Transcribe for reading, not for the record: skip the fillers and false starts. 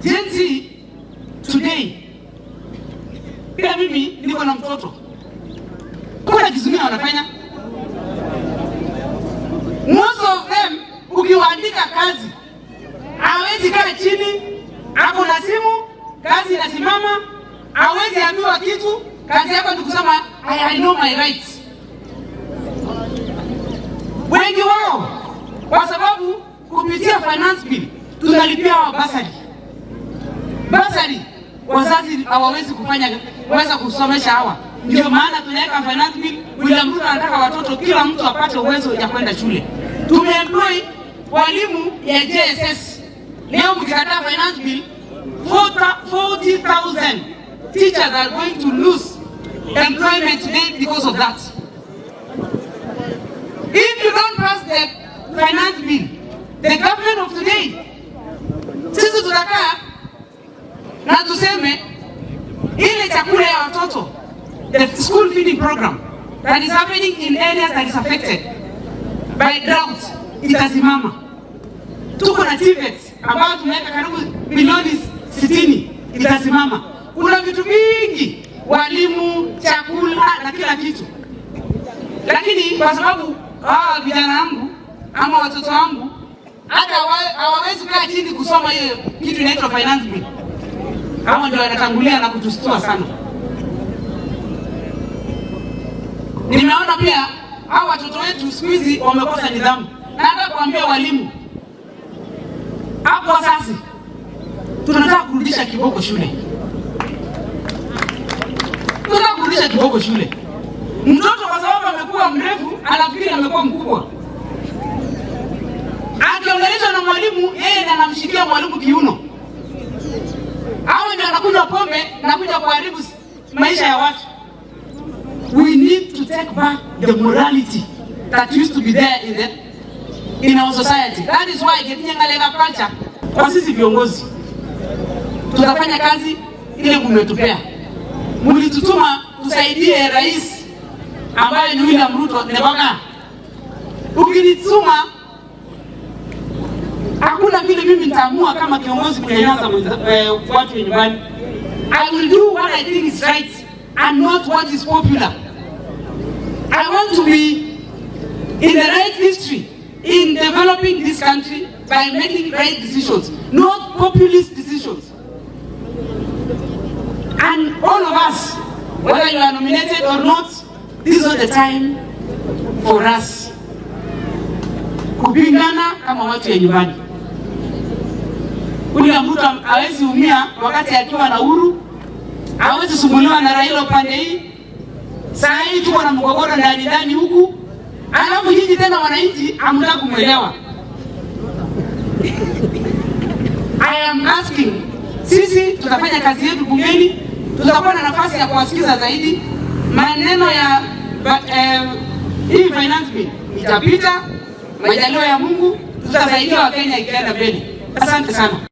Gen Z today, pia mimi niko na mtoto, kuna kitu zingine wanafanya. Most of them ukiwaandika kazi hawezi kaa chini, ako na simu, kazi inasimama, hawezi ambiwa kitu. Kazi yako ni kusema, "I know my rights." Wengi wao, kwa sababu kupitia finance bill tunalipia hawa bursary. Bursary wazazi hawawezi kufanya kuweza kusomesha hawa, ndio maana tunaweka finance bill. William Ruto anataka watoto, kila mtu apate uwezo ya kwenda shule. Tumeemploy walimu ya JSS. Leo mkikataa finance bill, 40,000 teachers are going to lose employment today because of that. If you don't pass the finance bill, the government of today, sisi tutakaa na tuseme ile chakula ya watoto, the school feeding program that is happening in areas that is affected by drought, itasimama. Tuko na TVET ambayo tumeweka karibu milioni 60, itasimama. Kuna vitu vingi, walimu, chakula na kila kitu, lakini kwa sababu hawa vijana wangu ama watoto wangu hata hawawezi kaa chini kusoma hiyo kitu inaitwa finance bill, hawa ndio wanatangulia na kutustua sana. Nimeona pia hawa watoto wetu siku hizi wamekosa nidhamu, na hata kuambia walimu hapo sasa, tunataka kurudisha kiboko shule, tunataka kurudisha kiboko shule. Mtoto kwa sababu amekuwa mrefu anafikiri amekuwa mkubwa, akiongeleshwa na mwalimu, yeye ndiye anamshikia mwalimu kiuno. Hao ndio anakunywa pombe na kuja kuharibu maisha ya watu. We need to take back the morality that used to be there in our society. That is why ketinye ng'alekab culture. Kwa sisi viongozi tutafanya kazi ile mmetupea. Mlitutuma tusaidie rais ambaye ni William Ruto neboga. Ukinituma, hakuna vile mimi nitaamua kama kiongozi kunyanyasa watu nyumbani. I will do what I think is right and not what is popular. I want to be in the right history in developing this country by making right decisions, not populist decisions. And all of us, whether you are nominated or not, this is not the time for us kupingana kama watu ya nyumbani. William Ruto hawezi umia wakati akiwa na Uhuru, hawezi sumbuliwa na Raila upande hii. Saa hii tuko na mgogoro ndani ndani huku, alafu nyinyi tena wananchi hamtaki kumwelewa. I am asking, sisi tutafanya kazi yetu bungeni, tutakuwa na nafasi ya kuwasikiza zaidi. Maneno ya hii finance bill itapita, majaliwa ya Mungu, tutasaidia Wakenya ikienda mbele. Asante sana.